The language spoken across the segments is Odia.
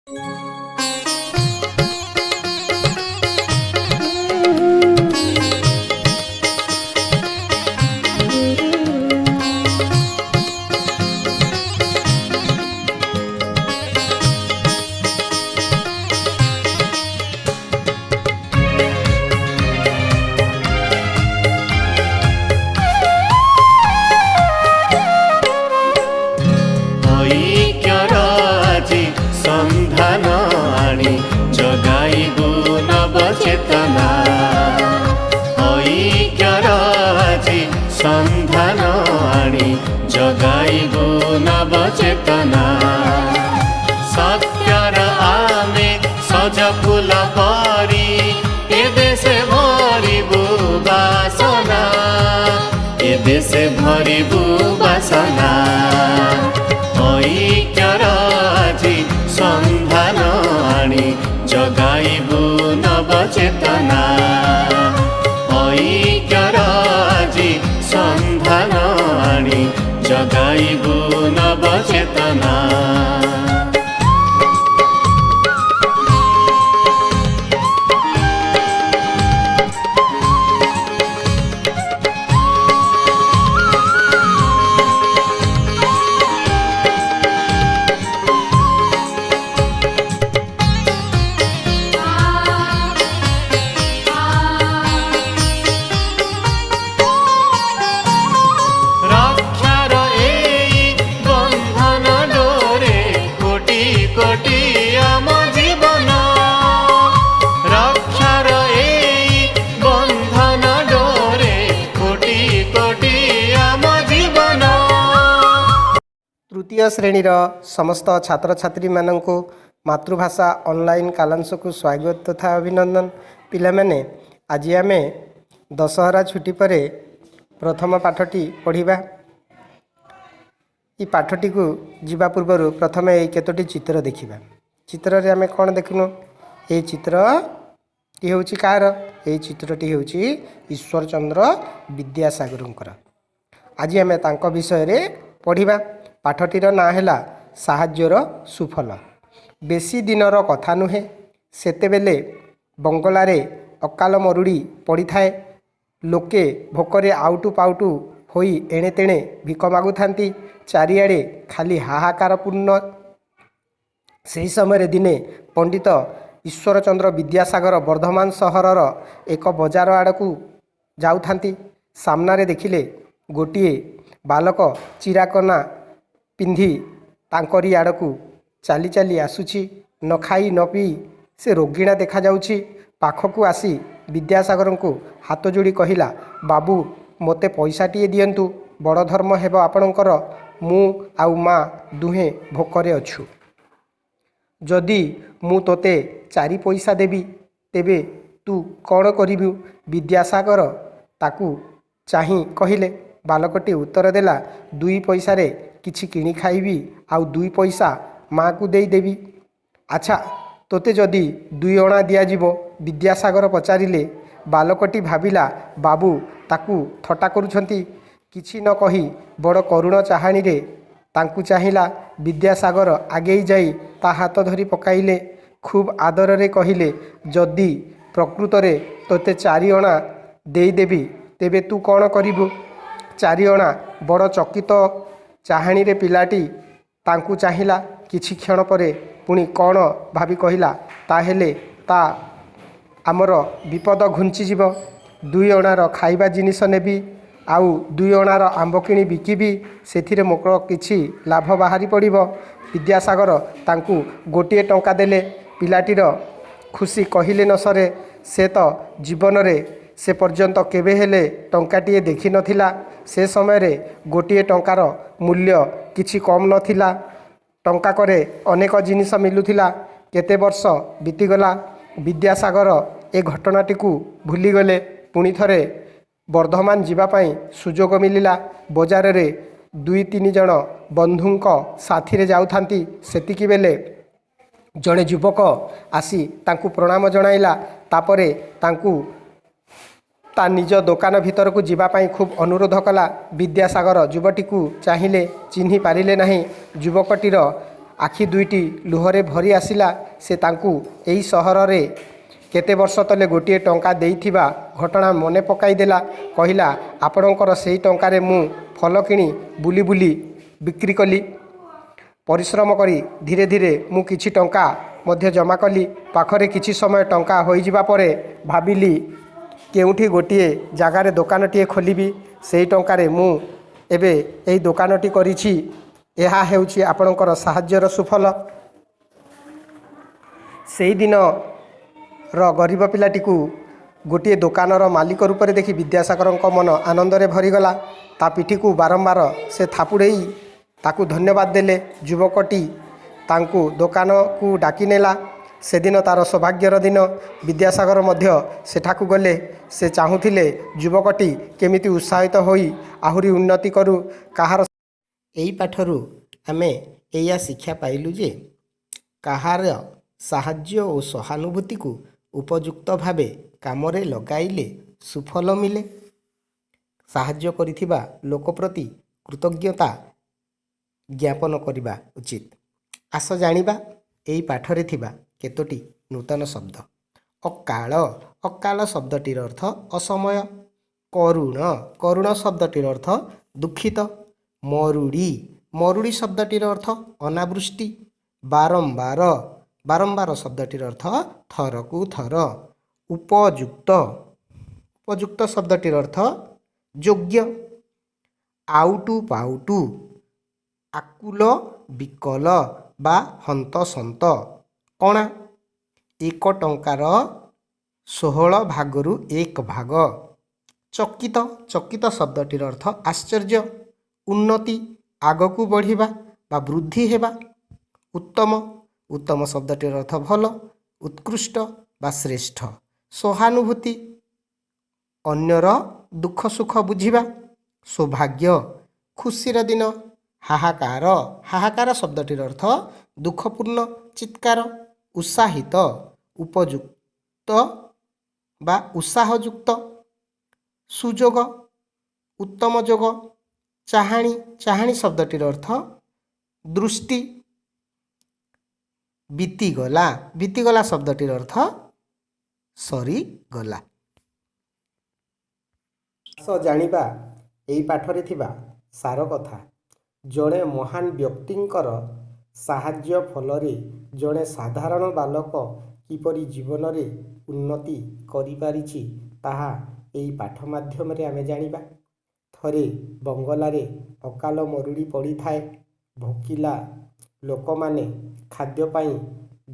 ଐକ୍ୟର ଆଜି ସନ୍ଧାନ ଆଣି ଜଗାଇବୁ ନବଚେତନା। ଐକ୍ୟର ଆଜି ସନ୍ଧାନ ଆଣି ଜଗାଇବୁ ନବଚେତନା। ସତ୍ୟର ଆମେ ସଜ ଫୁଲ ପରି ଏ ଦେଶେ ଭରିବୁ ବାସନା, ଏ ଦେଶେ ଭରିବୁ ବାସନା। ଐକ୍ୟର ଆଜି ସନ୍ଧାନ ଆଣି ଜଗାଇବୁ ନବଚେତନା। ଐକ୍ୟର ଆଜି ସନ୍ଧାନ ଆଣି ଜଗାଇବୁ ନବଚେତନା। ରକ୍ଷାର ଏଇ ବନ୍ଧନ ଡୋରେ କୋଟି କୋଟି ଆମ ଜୀବନ। ରକ୍ଷାର ଏଇ ବନ୍ଧନ ଡୋରେ କୋଟି କୋଟି ଆମ ଜୀବନ। ତୃତୀୟ ଶ୍ରେଣୀର ସମସ୍ତ ଛାତ୍ରଛାତ୍ରୀମାନଙ୍କୁ ମାତୃଭାଷା ଅନଲାଇନ୍ କାଲାଂଶକୁ ସ୍ୱାଗତ ତଥା ଅଭିନନ୍ଦନ। ପିଲାମାନେ, ଆଜି ଆମେ ଦଶହରା ଛୁଟି ପରେ ପ୍ରଥମ ପାଠଟି ପଢ଼ିବା। ଏହି ପାଠଟିକୁ ଯିବା ପୂର୍ବରୁ ପ୍ରଥମେ ଏହି କେତୋଟି ଚିତ୍ର ଦେଖିବା। ଚିତ୍ରରେ ଆମେ କ'ଣ ଦେଖିନୁ? ଏହି ଚିତ୍ରଟି ହେଉଛି କାହାର? ଏହି ଚିତ୍ରଟି ହେଉଛି ଈଶ୍ୱରଚନ୍ଦ୍ର ବିଦ୍ୟାସାଗରଙ୍କର। ଆଜି ଆମେ ତାଙ୍କ ବିଷୟରେ ପଢ଼ିବା। ପାଠଟିର ନାଁ ହେଲା ସାହାଯ୍ୟର ସୁଫଳ। ବେଶୀ ଦିନର କଥା ନୁହେଁ, ସେତେବେଳେ ବଙ୍ଗଳାରେ ଅକାଳ ମରୁଡ଼ି ପଡ଼ିଥାଏ। ଲୋକେ ଭୋକରେ ଆଉଟୁ ପାଉଟୁ ହୋଇ ଏଣେ ତେଣେ ଭିକ ମାଗୁଥାନ୍ତି। ଚାରିଆଡ଼େ ଖାଲି ହାହାକାରପୂର୍ଣ୍ଣ। ସେହି ସମୟରେ ଦିନେ ପଣ୍ଡିତ ଈଶ୍ୱରଚନ୍ଦ୍ର ବିଦ୍ୟାସାଗର ବର୍ଦ୍ଧମାନ ସହରର ଏକ ବଜାର ଆଡ଼କୁ ଯାଉଥାନ୍ତି। ସାମ୍ନାରେ ଦେଖିଲେ, ଗୋଟିଏ ବାଲକ ଚିରାକନା ପିନ୍ଧି ତାଙ୍କରି ଆଡ଼କୁ ଚାଲି ଚାଲି ଆସୁଛି। ନ ଖାଇ ନ ପିଇ ସେ ରୋଗିଣା ଦେଖାଯାଉଛି। ପାଖକୁ ଆସି ବିଦ୍ୟାସାଗରଙ୍କୁ ହାତ ଯୋଡ଼ି କହିଲା, "ବାବୁ, ମୋତେ ପଇସାଟିଏ ଦିଅନ୍ତୁ, ବଡ଼ ଧର୍ମ ହେବ ଆପଣଙ୍କର। ମୁଁ ଆଉ ମା ଦୁହେଁ ଭୋକରେ ଅଛୁ।" "ଯଦି ମୁଁ ତୋତେ 4 ପଇସା ଦେବି, ତେବେ ତୁ କ'ଣ କରିବୁ?" ବିଦ୍ୟାସାଗର ତାକୁ ଚାହିଁ କହିଲେ। ବାଲକଟି ଉତ୍ତର ଦେଲା, "2 ପଇସାରେ କିଛି କିଣି ଖାଇବି, ଆଉ 2 ପଇସା ମା'କୁ ଦେଇଦେବି।" "ଆଚ୍ଛା, ତୋତେ ଯଦି 2 ଅଣା ଦିଆଯିବ?" ବିଦ୍ୟାସାଗର ପଚାରିଲେ। ବାଲକଟି ଭାବିଲା, ବାବୁ ତାକୁ ଥଟ୍ଟା କରୁଛନ୍ତି। କିଛି ନ କହି ବଡ଼ କରୁଣ ଚାହାଣୀରେ ତାଙ୍କୁ ଚାହିଁଲା। ବିଦ୍ୟାସାଗର ଆଗେଇ ଯାଇ ତା ହାତ ଧରି ପକାଇଲେ। ଖୁବ୍ ଆଦରରେ କହିଲେ, "ଯଦି ପ୍ରକୃତରେ ତୋତେ 4 ଅଣା ଦେଇଦେବି, ତେବେ ତୁ କ'ଣ କରିବୁ?" "4 ଅଣା?" ବଡ଼ ଚକିତ ଚାହାଣୀରେ ପିଲାଟି ତାଙ୍କୁ ଚାହିଁଲା। କିଛି କ୍ଷଣ ପରେ ପୁଣି କ'ଣ ଭାବି କହିଲା, "ତା'ହେଲେ ତ ଆମର ବିପଦ ଘୁଞ୍ଚିଯିବ। 2 ଅଣାର ଖାଇବା ଜିନିଷ ନେବି, ଆଉ 2 ଅଣାର ଆମ୍ବ କିଣି ବିକିବି। ସେଥିରେ ମୋର କିଛି ଲାଭ ବାହାରି ପଡ଼ିବ।" ବିଦ୍ୟାସାଗର ତାଙ୍କୁ 1 ଟଙ୍କା ଦେଲେ। ପିଲାଟିର ଖୁସି କହିଲେ ନ ସରେ। ସେ ତ ଜୀବନରେ ସେ ପର୍ଯ୍ୟନ୍ତ କେବେ ହେଲେ ଟଙ୍କାଟିଏ ଦେଖି ନଥିଲା। ସେ ସମୟରେ 1 ଟଙ୍କାର ମୂଲ୍ୟ କିଛି କମ୍ ନଥିଲା। ଟଙ୍କାକରେ ଅନେକ ଜିନିଷ ମିଳୁଥିଲା। କେତେ ବର୍ଷ ବିତିଗଲା। ବିଦ୍ୟାସାଗର ଏ ଘଟଣାଟିକୁ ଭୁଲିଗଲେ। ପୁଣି ଥରେ ବର୍ଦ୍ଧମାନ ଯିବା ପାଇଁ ସୁଯୋଗ ମିଳିଲା। ବଜାରରେ ଦୁଇ ତିନି ଜଣ ବନ୍ଧୁଙ୍କ ସାଥିରେ ଯାଉଥାନ୍ତି, ସେତିକିବେଳେ ଜଣେ ଯୁବକ ଆସି ତାଙ୍କୁ ପ୍ରଣାମ ଜଣାଇଲା। ତାପରେ ତାଙ୍କୁ ତା ନିଜ ଦୋକାନ ଭିତରକୁ ଯିବା ପାଇଁ ଖୁବ୍ ଅନୁରୋଧ କଲା। ବିଦ୍ୟାସାଗର ଯୁବକଟିକୁ ଚାହିଁଲେ, ଚିହ୍ନି ପାରିଲେ ନାହିଁ। ଯୁବକଟିର ଆଖି ଦୁଇଟି ଲୁହରେ ଭରି ଆସିଲା। ସେ ତାଙ୍କୁ ଏହି ସହରରେ କେତେ ବର୍ଷ ତଳେ ଗୋଟିଏ ଟଙ୍କା ଦେଇଥିବା ଘଟଣା ମନେ ପକାଇଦେଲା। କହିଲା, ଆପଣଙ୍କର ସେଇ ଟଙ୍କାରେ ମୁଁ ଫଳ କିଣି ବୁଲି ବୁଲି ବିକ୍ରି କଲି। ପରିଶ୍ରମ କରି ଧୀରେ ଧୀରେ ମୁଁ କିଛି ଟଙ୍କା ମଧ୍ୟ ଜମା କଲି। ପାଖରେ କିଛି ସମୟ ଟଙ୍କା ହୋଇଯିବା ପରେ ଭାବିଲି କେଉଁଠି ଗୋଟିଏ ଜାଗାରେ ଦୋକାନଟିଏ ଖୋଲିବି। ସେଇ ଟଙ୍କାରେ ମୁଁ ଏବେ ଏହି ଦୋକାନଟି କରିଛି। ଏହା ହେଉଛି ଆପଣଙ୍କର ସାହାଯ୍ୟର ସୁଫଳ। ସେଇଦିନର ଗରିବ ପିଲାଟିକୁ ଗୋଟିଏ ଦୋକାନର ମାଲିକ ରୂପରେ ଦେଖି ବିଦ୍ୟାସାଗରଙ୍କ ମନ ଆନନ୍ଦରେ ଭରିଗଲା। ତା ପିଠିକୁ ବାରମ୍ବାର ସେ ଥାପୁଡ଼େଇ ତାକୁ ଧନ୍ୟବାଦ ଦେଲେ। ଯୁବକଟି ତାଙ୍କୁ ଦୋକାନକୁ ଡାକିନେଲା। ସେଦିନ ତା'ର ସୌଭାଗ୍ୟର ଦିନ। ବିଦ୍ୟାସାଗର ମଧ୍ୟ ସେଠାକୁ ଗଲେ। ସେ ଚାହୁଁଥିଲେ ଯୁବକଟି କେମିତି ଉତ୍ସାହିତ ହୋଇ ଆହୁରି ଉନ୍ନତି କରୁ। କାହାର ଏହି ପାଠରୁ ଆମେ ଏଇଆ ଶିକ୍ଷା ପାଇଲୁ ଯେ କାହାର ସାହାଯ୍ୟ ଓ ସହାନୁଭୂତିକୁ ଉପଯୁକ୍ତ ଭାବେ କାମରେ ଲଗାଇଲେ ସୁଫଳ ମିଳେ। ସାହାଯ୍ୟ କରିଥିବା ଲୋକ ପ୍ରତି କୃତଜ୍ଞତା ଜ୍ଞାପନ କରିବା ଉଚିତ। ଆସ ଜାଣିବା ଏହି ପାଠରେ ଥିବା କେତୋଟି ନୂତନ ଶବ୍ଦ। ଅକାଳ। ଅକାଳ ଶବ୍ଦଟିର ଅର୍ଥ ଅସମୟ। କରୁଣ। କରୁଣ ଶବ୍ଦଟିର ଅର୍ଥ ଦୁଃଖିତ। ମରୁଡ଼ି। ମରୁଡ଼ି ଶବ୍ଦଟିର ଅର୍ଥ ଅନାବୃଷ୍ଟି। ବାରମ୍ବାର। ବାରମ୍ବାର ଶବ୍ଦଟିର ଅର୍ଥ ଥରକୁ ଥର। ଉପଯୁକ୍ତ। ଉପଯୁକ୍ତ ଶବ୍ଦଟିର ଅର୍ଥ ଯୋଗ୍ୟ। ଆଉଟୁ ପାଉଟୁ। ଆକୁଳ ବିକଳ ବା ହନ୍ତସନ୍ତ। ଅଣା। ଏକ ଟଙ୍କାର 16 ଭାଗରୁ ଏକ ଭାଗ। ଚକିତ। ଚକିତ ଶବ୍ଦଟିର ଅର୍ଥ ଆଶ୍ଚର୍ଯ୍ୟ। ଉନ୍ନତି। ଆଗକୁ ବଢ଼ିବା ବା ବୃଦ୍ଧି ହେବା। ଉତ୍ତମ। ଉତ୍ତମ ଶବ୍ଦଟିର ଅର୍ଥ ଭଲ, ଉତ୍କୃଷ୍ଟ ବା ଶ୍ରେଷ୍ଠ। ସହାନୁଭୂତି। ଅନ୍ୟର ଦୁଃଖ ସୁଖ ବୁଝିବା। ସୌଭାଗ୍ୟ। ଖୁସିର ଦିନ। ହାହାକାର। ହାହାକାର ଶବ୍ଦଟିର ଅର୍ଥ ଦୁଃଖପୂର୍ଣ୍ଣ ଚିତ୍କାର। ଉତ୍ସାହିତ। ଉପଯୁକ୍ତ ବା ଉତ୍ସାହଯୁକ୍ତ। ସୁଯୋଗ। ଉତ୍ତମ ଯୋଗ। ଚାହାଣି। ଚାହାଣି ଶବ୍ଦଟିର ଅର୍ଥ ଦୃଷ୍ଟି। ବିତିଗଲା। ବିତିଗଲା ଶବ୍ଦଟିର ଅର୍ଥ ସରିଗଲା। ଆସ ଜାଣିବା ଏହି ପାଠରେ ଥିବା ସାର କଥା। ଜଣେ ମହାନ ବ୍ୟକ୍ତିଙ୍କର ସାହାଯ୍ୟ ଫଳରେ ଜଣେ ସାଧାରଣ ବାଳକ କିପରି ଜୀବନରେ ଉନ୍ନତି କରିପାରିଛି, ତାହା ଏହି ପାଠ ମାଧ୍ୟମରେ ଆମେ ଜାଣିବା। ଥରେ ବଙ୍ଗଳାରେ ଅକାଳ ମରୁଡ଼ି ପଡ଼ିଥାଏ। ଭୋକିଲା ଲୋକମାନେ ଖାଦ୍ୟ ପାଇଁ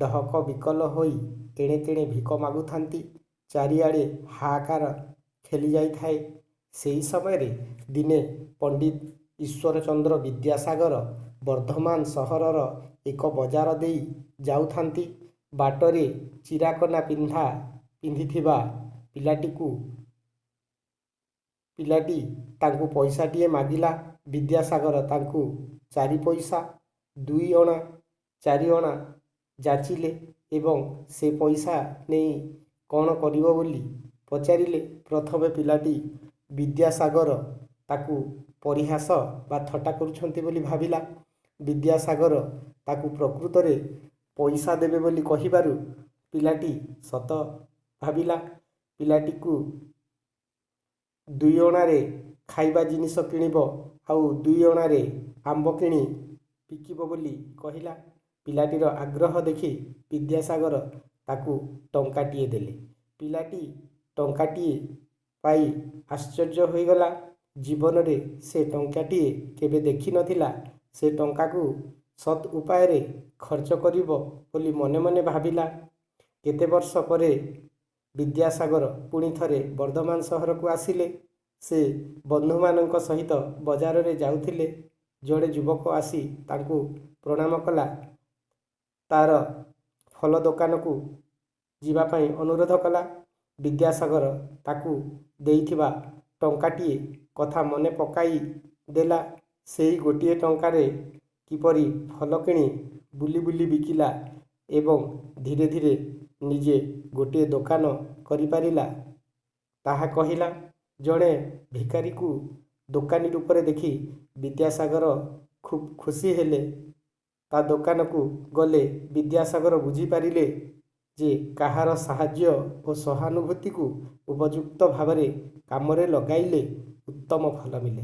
ଡହକ ବିକଳ ହୋଇ ଏଣେତେଣେ ଭିକ ମାଗୁଥାନ୍ତି। ଚାରିଆଡ଼େ ହାହାକାର ଖେଳିଯାଇଥାଏ। ସେହି ସମୟରେ ଦିନେ ପଣ୍ଡିତ ଈଶ୍ୱରଚନ୍ଦ୍ର ବିଦ୍ୟାସାଗର ବର୍ଦ୍ଧମାନ ସହରର ଏକ ବଜାର ଦେଇ ଯାଉଥାନ୍ତି। ବାଟରେ ଚିରାକନା ପିନ୍ଧିଥିବା ପିଲାଟି ତାଙ୍କୁ ପଇସାଟିଏ ମାଗିଲା। ବିଦ୍ୟାସାଗର ତାଙ୍କୁ ଚାରି ପଇସା ଦୁଇ ଅଣା ଚାରି ଅଣା ଯାଚିଲେ ଏବଂ ସେ ପଇସା ନେଇ କ'ଣ କରିବ ବୋଲି ପଚାରିଲେ। ପ୍ରଥମେ ପିଲାଟି ବିଦ୍ୟାସାଗର ତାକୁ ପରିହାସ ବା ଥଟ୍ଟା କରୁଛନ୍ତି ବୋଲି ଭାବିଲା। ବିଦ୍ୟାସାଗର ତାକୁ ପ୍ରକୃତରେ ପଇସା ଦେବେ ବୋଲି କହିବାରୁ ପିଲାଟି ସତ ଭାବିଲା। ପିଲାଟିକୁ ଦୁଇ ଅଣାରେ ଖାଇବା ଜିନିଷ କିଣିବ ଆଉ ଦୁଇ ଅଣାରେ ଆମ୍ବ କିଣି ବିକିବ ବୋଲି କହିଲା। ପିଲାଟିର ଆଗ୍ରହ ଦେଖି ବିଦ୍ୟାସାଗର ତାକୁ ଟଙ୍କାଟିଏ ଦେଲେ। ପିଲାଟି ଟଙ୍କାଟିଏ ପାଇ ଆଶ୍ଚର୍ଯ୍ୟ ହୋଇଗଲା। ଜୀବନରେ ସେ ଟଙ୍କାଟିଏ କେବେ ଦେଖିନଥିଲା। ସେ ଟଙ୍କାକୁ ସତ୍ ଉପାୟରେ ଖର୍ଚ୍ଚ କରିବ ବୋଲି ମନେ ମନେ ଭାବିଲା। କେତେ ବର୍ଷ ପରେ ବିଦ୍ୟାସାଗର ପୁଣି ଥରେ ବର୍ଦ୍ଧମାନ ସହରକୁ ଆସିଲେ। ସେ ବନ୍ଧୁମାନଙ୍କ ସହିତ ବଜାରରେ ଯାଉଥିଲେ। ଜଣେ ଯୁବକ ଆସି ତାଙ୍କୁ ପ୍ରଣାମ କଲା। ତା'ର ଫଳ ଦୋକାନକୁ ଯିବା ପାଇଁ ଅନୁରୋଧ କଲା। ବିଦ୍ୟାସାଗର ତାକୁ ଦେଇଥିବା ଟଙ୍କାଟିଏ କଥା ମନେ ପକାଇ ଦେଲା। ସେଇ ଗୋଟିଏ ଟଙ୍କାରେ କିପରି ଫଳ କିଣି ବୁଲି ବୁଲି ବିକିଲା ଏବଂ ଧୀରେ ଧୀରେ ନିଜେ ଗୋଟିଏ ଦୋକାନ କରିପାରିଲା, ତାହା କହିଲା। ଜଣେ ଭିକାରୀକୁ ଦୋକାନୀ ରୂପରେ ଦେଖି ବିଦ୍ୟାସାଗର ଖୁବ୍ ଖୁସି ହେଲେ। ତା ଦୋକାନକୁ ଗଲେ। ବିଦ୍ୟାସାଗର ବୁଝିପାରିଲେ ଯେ କାହାର ସାହାଯ୍ୟ ଓ ସହାନୁଭୂତିକୁ ଉପଯୁକ୍ତ ଭାବରେ କାମରେ ଲଗାଇଲେ ଉତ୍ତମ ଫଲ ମିଳେ।